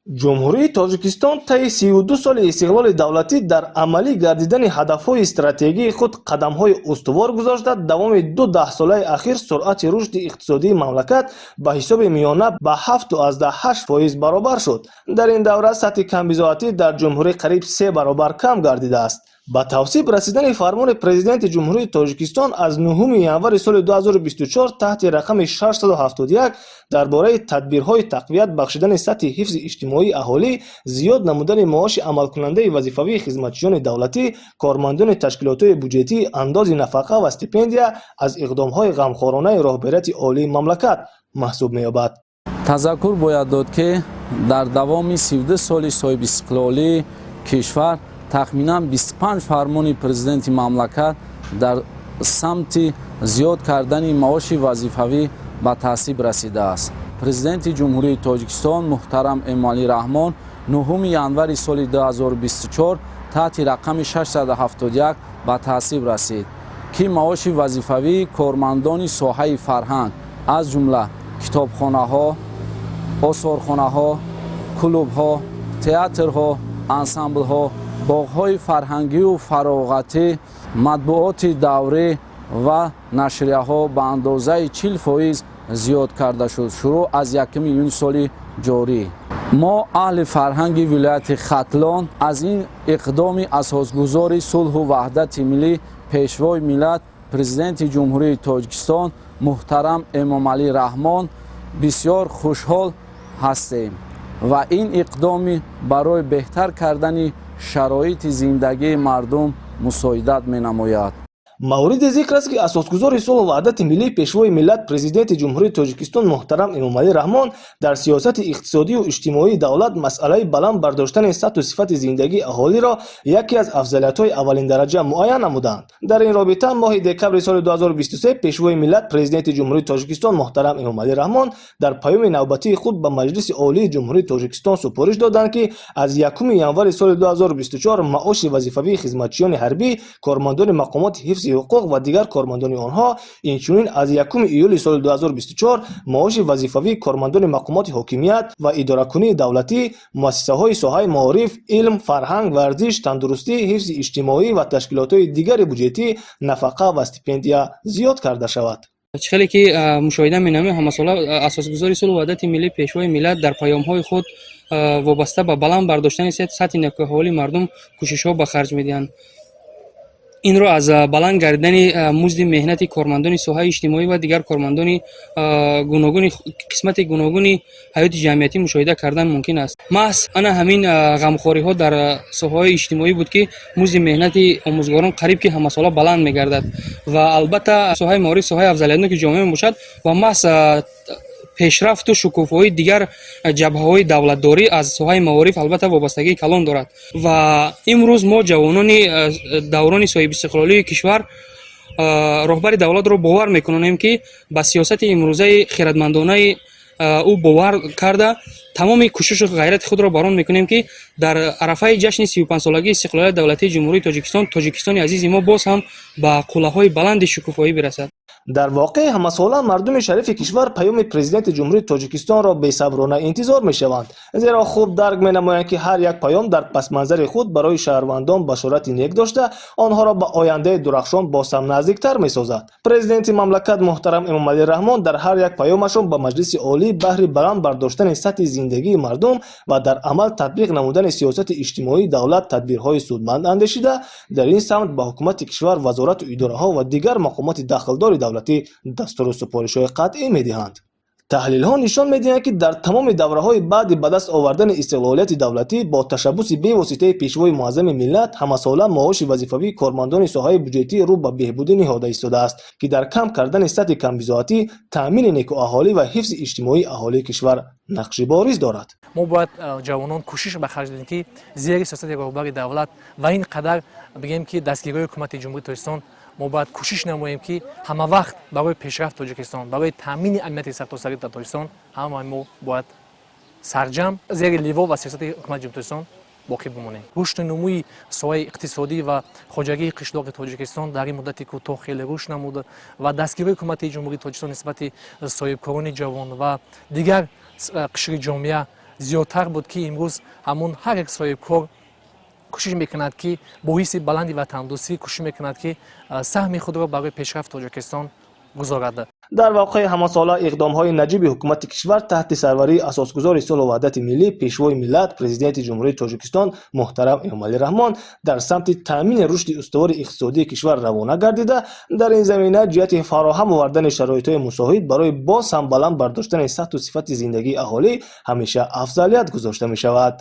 Ҷумҳурии Тоҷикистон таи 32 соли истиқлоли давлатӣ дар амалӣ гардидани ҳадафҳои стратегии худ қадамҳои устувор гузошта, давоми ду даҳсолаи ахир суръати рушди иқтисодии мамлакат ба ҳисоби миёна ба 7,8% баробар шуд. Дар ин давра сатҳи камбизоатӣ дар ҷумҳурӣ қариб се баробар кам гардидааст. Ба тавсиб расидани фармони Президенти Ҷумҳурии Тоҷикистон аз 9 январи соли 2024 таҳти рақами 671 дар бораи тадбирҳои тақвият бахшидани сатҳи ҳифзи иҷтимоии аҳолӣ, зиёд намудани маоши амалкунандаи вазифавии хизматчиёни давлатӣ, кормандони ташкилотҳои буҷетӣ, андози нафақа ва стипендия аз иқдомҳои ғамхоронаи роҳбарияти олии мамлакат маҳсуб меёбад. Тазаккур бояд дод, ки дар давоми 32 соли соҳибистиқлолии кишвар тахминан 25 фармони президенти мамлакат дар самти зиёд кардани маоши вазифавӣ ба тасвиб расидааст. Президенти Ҷумҳурии Тоҷикистон муҳтарам Эмомалӣ Раҳмон 9 январи соли 2024 таҳти рақами 671 ба тасвиб расид, ки маоши вазифавии кормандони соҳаи фарҳанг, аз ҷумла китобхонаҳо, осорхонаҳо, клубҳо, театрҳо, ансамблҳо, боғҳои фарҳангию фароғатӣ, матбуоти даврӣ ва нашрияҳо ба андозаи 40% зиёд карда шуд, шурӯъ аз 1 июни соли ҷорӣ. Мо, аҳли фарҳанги вилояти Хатлон, аз ин иқдоми асосгузори сулҳу ваҳдати миллӣ, Пешвои миллат, Президенти Ҷумҳурии Тоҷикистон муҳтарам Эмомалӣ Раҳмон бисёр хушҳол ҳастем ва ин иқдоми барои беҳтар кардани шароити зиндагии мардум мусоидат менамояд. Мавриди зикр аст, ки асосгузори сулҳу ваҳдати миллӣ, Пешвои миллат, Президенти Ҷумҳурии Тоҷикистон муҳтарам Эмомалӣ Раҳмон дар сиёсати иқтисодию иҷтимоии давлат масъалаи баланд бардоштани сатҳу сифати зиндагии аҳолиро яке аз афзалиятҳои аввалиндараҷа муайян намуданд. Дар ин робита моҳи декабри соли 2023 Пешвои миллат, Президенти Ҷумҳурии Тоҷикистон муҳтарам Эмомалӣ Раҳмон дар паёми навбатии худ ба Маҷлиси Олии Ҷумҳурии Тоҷикистон супориш доданд, ки аз 1 январи соли 2024 маоши вазифавии хизматчиёни ҳарбӣ, кормандони мақомоти ҳифзи ҳуқуқ ва дигар кормандони онҳо, инчунин аз 1 июли соли 2024 маоши вазифавии кормандони мақомоти ҳокимият ва идоракунии давлатӣ, муассисаҳои соҳаи маориф, илм, фарҳанг, варзиш, тандурустӣ, ҳифзи иҷтимоӣ ва ташкилотҳои дигари буҷетӣ нафақа ва стипендия зиёд карда шавад. Чӣ хеле ки мушоҳида менамоем, ҳамасола асосгузори сулҳу ваҳдати миллӣ, Пешвои миллат дар паёмҳои худ вобаста ба баланд бардоштани сатҳи некӯаҳволии мардум кӯшишҳо ба харҷ медиҳанд. Инро аз баланд гардидани музди меҳнати кормандони соҳаи иҷтимоӣ ва дигар кормандони гуногуни қисмати гуногуни ҳаёти ҷамъиятӣ мушоҳида кардан мумкин аст. Маҳз ана ҳамин ғамхориҳо дар соҳаҳои иҷтимоӣ буд, ки музди меҳнати омӯзгорон қариб ки ҳамасола баланд мегардад. Ва албатта, соҳаи маориф соҳаи афзалиятноки ҷомеа мебошад ва маҳз пешрафту шукуфоии дигар ҷабҳаҳои давлатдорӣ аз соҳаи маориф албатта вобастагии калон дорад. Ва имрӯз мо, ҷавонони даврони соҳибистиқлолии кишвар, роҳбари давлатро бовар мекунонем, ки ба сиёсати имрӯзаи хирадмандонаи ӯ бовар карда, тамоми кӯшишу ғайрати худро бар он мекунем, ки дар арафаи ҷашни 35-солагии истиқлолияти давлатии Ҷумҳурии Тоҷикистон Тоҷикистони азизи мо боз ҳам ба қуллаҳои баланди шукуфоӣ бирасад. Дар воқеъ, ҳамасола мардуми шарифи кишвар паёми Президенти Ҷумҳурии Тоҷикистонро бесаброна интизор мешаванд, зеро хуб дарк менамоянд, ки ҳар як паём дар пасманзари худ барои шаҳрвандон башорати нек дошта, онҳоро ба ояндаи дурахшон боз ҳам наздиктар месозад. Президенти мамлакат муҳтарам Эмомалӣ Раҳмон дар ҳар як паёмашон ба Маҷлиси Олӣ баҳри баланд бардоштани сатҳи зиндагии мардум ва дар амал татбиқ намудани сиёсати иҷтимоии давлат тадбирҳои судманд андешида, дар ин самт ба ҳукумати кишвар, вазорату идораҳо ва дигар мақомоти дахлдори давлатӣ дастуру супоришҳои қатъӣ медиҳанд. Таҳлилҳо нишон медиҳанд, ки дар тамоми давраҳои баъди ба даст овардани истиқлолияти давлатӣ бо ташаббуси бевоситаи Пешвои муаззами миллат ҳамасола маоши вазифавии кормандони соҳаи буҷетӣ рӯ ба беҳбудӣ ниҳода истодааст, ки дар кам кардани сатҳи камбизоатӣ, таъмини некӯаҳолӣ ва ҳифзи иҷтимоии аҳолии кишвар нақши бориз дорад. Мо бояд, ҷавонон, кӯшиш ба харҷ додем, ки зери сиёсати роҳбари давлат ва ин қадар бигем, ки дастгириҳои ҳукумати Ҷумҳурии Тоҷикистон, мо бояд кӯшиш намоем, ки ҳамавақт барои пешрафт Тоҷикистон, барои таъмини амнияти сартосарӣ дар Тоҷикистон ҳамаи мо бояд сарҷам зери ливо ва сиёсати ҳукумати Ҷумҳурии Тоҷикистон боқӣ бимонем. Рушду нумӯи соҳаи иқтисодӣ ва хоҷагии қишлоқи Тоҷикистон дар ин муддати кӯтоҳ хеле рушд намуда ва дастгирии ҳукумати Ҷумҳурии Тоҷикистон нисбати соҳибкорони ҷавон ва дигар қишри ҷомеа. Зиёдтар буд, ки имрӯз ҳамун ҳар як соҳибкор кӯшиш мекунад, ки бо ҳисси баланди ватандӯстӣ кӯшиш мекунад, ки саҳми худро барои пешрафти Тоҷикистон гузорад. Дар воқеъ, ҳамасола иқдомҳои наҷиби ҳукумати кишвар таҳти сарварии асосгузори сулҳу ваҳдати миллӣ, Пешвои миллат, Президенти Ҷумҳурии Тоҷикистон муҳтарам Эмомалӣ Раҳмон дар самти таъмини рушди устувори иқтисодии кишвар равона гардида, дар ин замина ҷиҳати фароҳам овардани шароитҳои мусоид барои боз ҳам баланд бардоштани сатҳу сифати зиндагии аҳолӣ ҳамеша афзалият гузошта мешавад.